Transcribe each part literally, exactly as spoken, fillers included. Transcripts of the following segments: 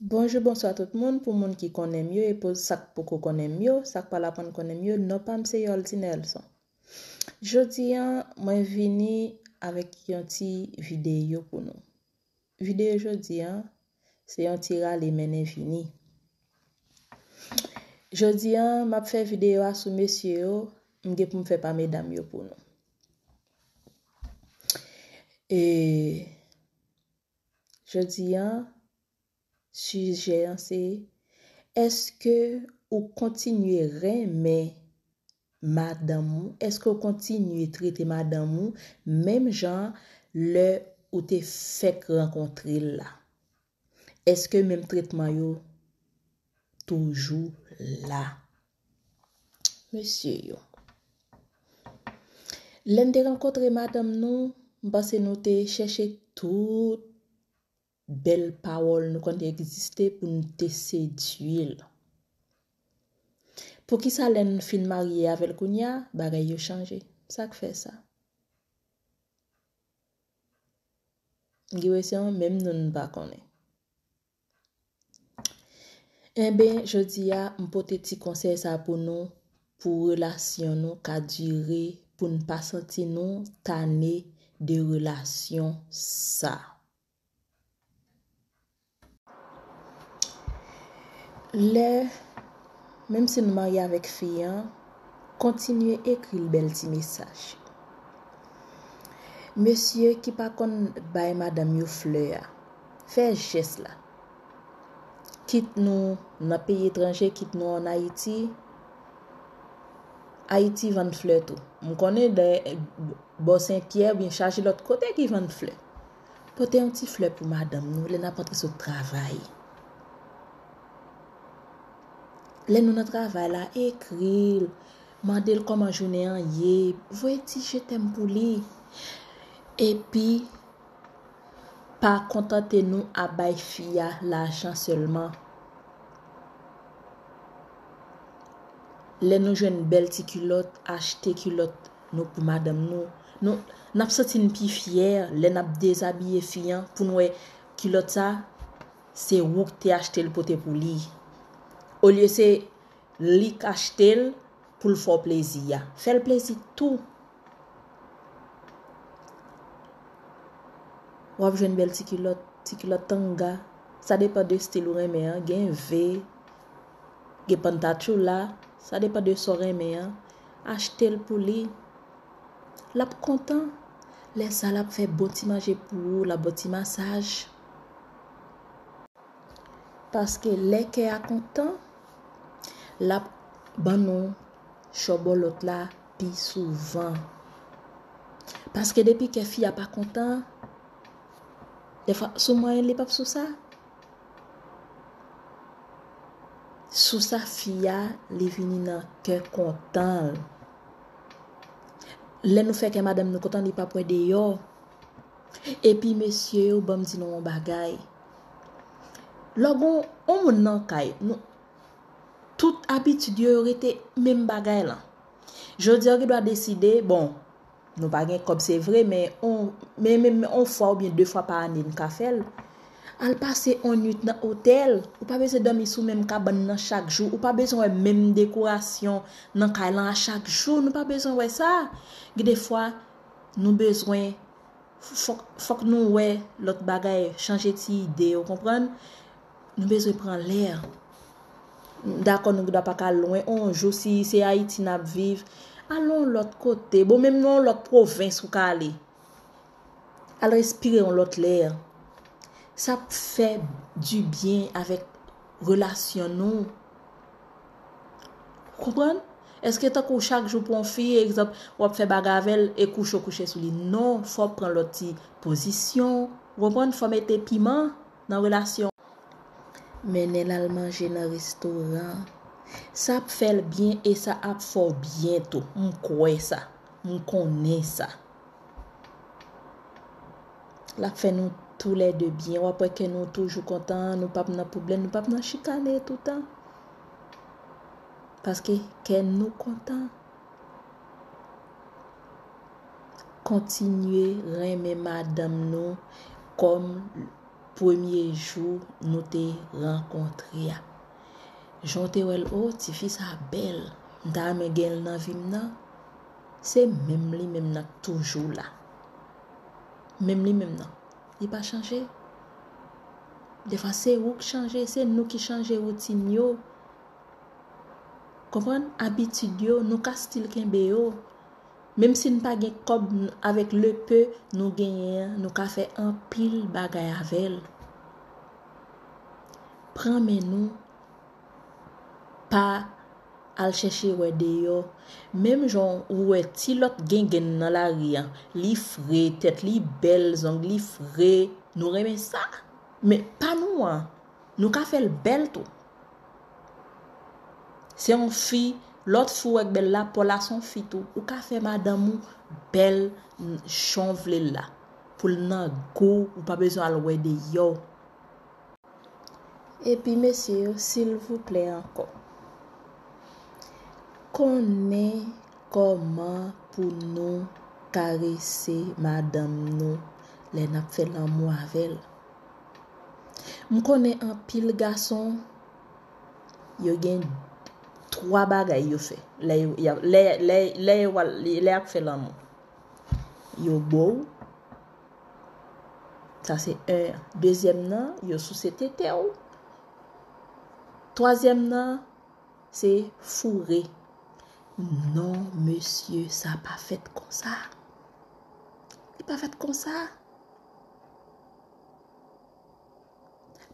Bonjou, bonswa tout moun. Pou moun ki konnen m yo e pou sa k poko konnen m yo, sa k pral aprann konnen m yo, non pa m se Yoldy Nelson. Jodi a, mwen vini avèk yon ti videyo pou nou. Videyo jodi a, se yon ti rale mennen vini. Jodi a, m ap fè videyo a sou mesye yo, m gen pou m fè pa medam yo pou nou. E jodi a, sijè an se, èske ou kontinye renmen madanm ou? Èske ou kontinye trete madanm ou menm jan lè ou te fèk rankontre l la? Èske menm tretman yo toujou la? Mesye yo, lè n te rankontre madanm nou, m panse nou te chèche tout bèl pawòl nou konn egziste pou n te sedui l. Poukisa lè n fin marye avè l kounye a, bagay yo chanje? Sa k fè sa? Gen kesyon, menm nou n pa konnen. Enben, jodi a, m pote ti konsèy sa pou nou, pou relasyon nou ka dire, pou n pa santi nou tane de relasyon sa. Lè, menm si nou marye avèk fi an, kontinye ekri l bèl ti mesaj. Mesye ki pa konn bay madanm yo flè a, fè jès la. Kit nou nan peyi etranje, kit nou ann Ayiti, Ayiti vann flè tou. M konnen dèyè bò Senpyè oubyen chaje lòt kote ki vann flè. Pote yon ti flè pou madanm nou lè n ap antre sot travay. Lè nou nan travay la, ekri l, mande l kòman jounen an ye, voye ti je t'aime pou li. Epi, pa kontante nou ap bay fi a lajan sèlman. Lè nou jwenn bèl ti kilòt, achte kilòt nou pou madanm nou. Nou, n ap santi n pi fyè lè n ap dezabiye fi an pou n wè kilòt sa, se ou k te achte l pote pou li. Olye se li k achte l pou l fè w plezi a. Fè l plezi tou. W ap jwenn bèl ti kilòt, ti kilòt tanga. Sa depann de stil ou renmen an. Gen V, gen pantatchoula. Sa depann de sa w renmen an. Achte l pou li. L ap kontan. Lè sa, l ap fè bon ti manje pou ou, l ap ba w ti masaj. Paske lè kè a kontan, l ap ban nou chòbòlòt la pi souvan. Paske depi kè fi a pa kontan, dèfwa sou mwayen li p ap sou sa. Sou sa fi a, li vini nan kè kontan l. Lè nou fè kè madanm nou kontan, li p ap wè deyò. Epi mesye yo, ban m di nou yon bagay. Lè w gen yon moun nan kay, nou, tout abitid yo, yo rete menm bagay lan. Jodi a, w gen dwa deside, bon, nou pa gen kòb, se vre, men on, men, men, men on fwa oubyen de fwa pa ane, n ka fè l. Al pase on nuit nan otèl, ou pa bezwen dòmi sou menm kabann nan chak jou, ou pa bezwen wè menm dekorasyon nan kay lan a chak jou, nou pa bezwen wè sa. Gen de fwa, nou bezwen Fòk, fòk nou wè lòt bagay, chanje ti ide, ou konprann? Nou bezwen pran lè. M dakò, nou gen dwa pa ka al lwen. On jou, si se Ayiti n ap viv, al yon lòt kote. Bon, menm nan yon lòt pwovens ou ka ale. Al respire yon lòt lè. Sa ap fè dibyen avèk relasyon nou. Ou konprann? Èske tankou chak jou pou yon fi, egzanp, w ap fè bagay avè l e kouche w kouche sou li? Non, fò w pran lòt ti pozisyon. Ou konprann? Fò w mete piman nan relasyon. Mennen l al manje nan restoran. Sa ap fè l byen e sa ap fè w byen tou. M kwè sa. M konnen sa. L ap fè nou toulède byen. W ap wè kè nou toujou kontan, nou p ap nan pwoblèm, nou p ap nan chikane toutan. Paske kè nou kontan. Kontinye renmen madanm nou kòm premye jou nou te rankontre a. Jan w te wè l, o, tifi sa bèl, m ta renmen gen l nan vi m nan. Se menm li menm nan k toujou la. Menm li menm nan. Li pa chanje. Defwa se ou k chanje, se nou ki chanje woutin yo. Konprann? Abitid yo, nou ka still kenbe yo. Menm si n pa gen kòb, n- avèk le peu nou genyen an, nou ka fè anpil bagay avè l. Pran men nou, pa al chèche wè deyò. Menm jan ou wè ti lòt gengenn nan lari an, li fre, tèt li bèl, zong li fre, nou renmen sa. Men pa nou an, nou ka fè l bèl tou. Se yon fi, lòt fi w wè k bèl la, pa w la se yon fi tou. Ou ka fè madanm ou bèl jan w vle l la. Pou l nan gou, ou pa bezwen al wè deyò. Epi mesye yo, silvouplè ankò, konnen kòman pou nou karese madanm nou lè n ap fè lanmou avè l. M konnen anpil gason, yo gen twa bagay yo fè lè yo, y ap- lè, lè, lè yo al- lè y ap fè lanmou. Yo bo w. Sa se en an. Dezyèm nan, yo souse tete w. Twazyèm nan, se foure. Non, mesye, sa pa fèt konsa. Li pa fèt konsa.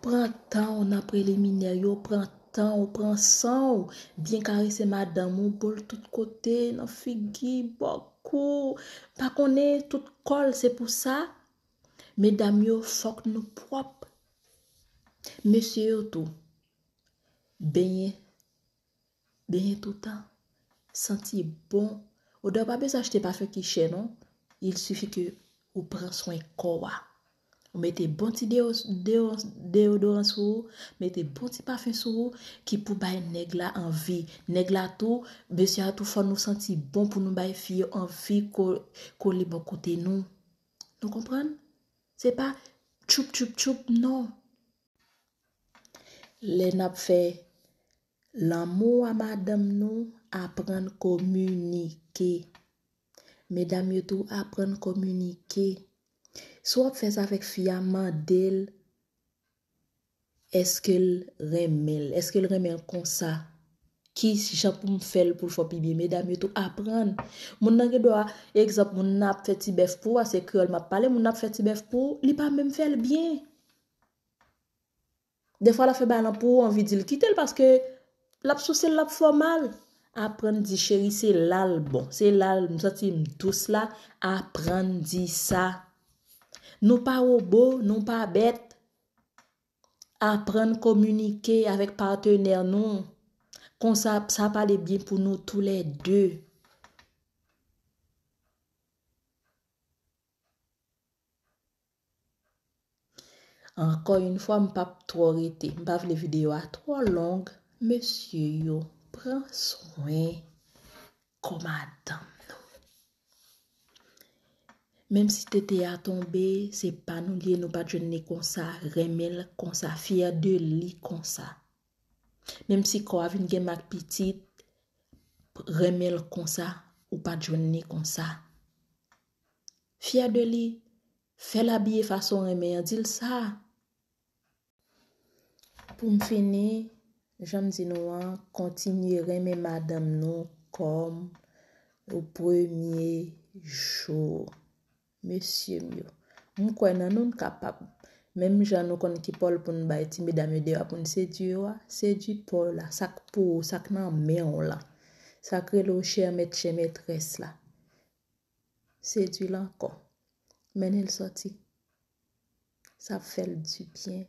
Pran tan w nan preliminè yo, pran tan w, pran san w, byen karese madanm ou, bo l tout kote, nan figi, bò kou, pa konnen tout kò l, se pou sa, medam yo, fòk nou pwòp. Mesye yo tou, benyen, benyen toutan, santi bon. Odè w pa bezwen achte pafen ki chè non, il suffit ke ou pran swen kò a. Ou mete bon ti deo- deo- deyodoran sou ou, mete bon ti pafen sou ou ki pou bay nèg la anvi. Nèg la tou, mesye a tou fò nou santi bon pou nou bay fi yo anvi ko- kole bò kote nou. Nou konprann? Se pa tchoup tchoup tchoup non. Lè n ap fè lanmou a madanm nou, aprann kominike. Medam yo tou aprann kominike. Si w ap fè sa avèk fi a, mande l èske l renmen l, èske l renmen l konsa. Ki jan pou m fè l pou l fè w pi byen? Medam yo tou aprann. Moun nan gen dwa, egzanp, moun nan ap fè ti bèf pou ou, a se kreyòl m ap pale, moun nan ap fè ti bèf pou ou, li pa menm fè l byen. Defwa l ap fè bagay lan pou ou anvi di l kite l paske l ap souse l, l ap fè w mal. Aprann di cheri se la l bon, se la l m santi m dous la, aprann di sa. Nou pa wobo, nou pa bèt. Aprann kominike avèk patnè nou. Konsa sa pale byen pou nou toulède. Ankò yon fwa, m p ap twò rete. M pa vle videyo a twò long. Mesye yo, pran swen kò madanm nou. Menm si tete a tonbe, se pa nou li ye, nou pa t jwenn li konsa, renmen l konsa, fyè de li konsa. Menm si kò a vin gen mak pitit, renmen l konsa, ou pa t jwenn li konsa. Fyè de li, fè l abiye fason w renmen an, di l sa. Pou m fini, jan m di nou an, kontinye renmen madanm nou kòm o premye jou. Mesye m yo, m kwè nan nou, n kapab. Menm jan nou konn ki pòl pou n bay ti medam yo deyò a pou n sedui yo a, sedui pòl la, sa k pou ou, sa k nan men w lan. Sa k rele w chè mèt, chè mètrès la. Sedui l ankò. Mennen l sòti. Sa ap fè l dibyen.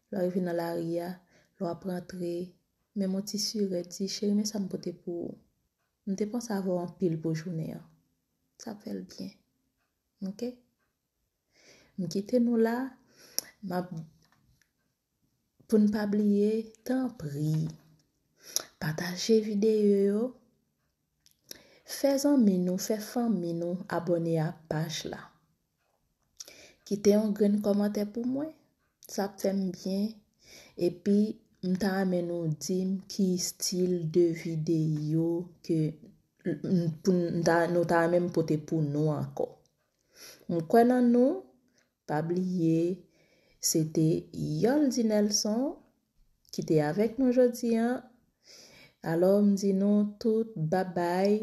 Lè w rive nan lari a, lè w ap rantre, menm yon ti sirèt, di, cheri, men sa m pote pou ou. M te panse avè w anpil pou jounen an. Sa ap fè l byen. Oke? M kite nou la. M ap, pou n pa bliye, tanpri, pataje videyo yo. Fè zanmi nou, fè fanmi nou abòne a paj la. Kite yon grenn kòmantè pou mwen. Sa ap fè m byen. Epi, m ta renmen nou di m ki stil de videyo ke m, pou n ta, nou ta renmen m pote pou nou ankò. M kwè nan nou, pa bliye, se te Yoldy Nelson ki te avèk nou jodi a. Alò, m di nou tout babay.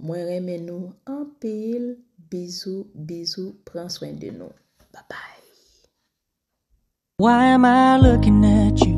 Mwen renmen nou anpil. Bizou, bizou, pran swen de nou. Babay. Why am I looking at you?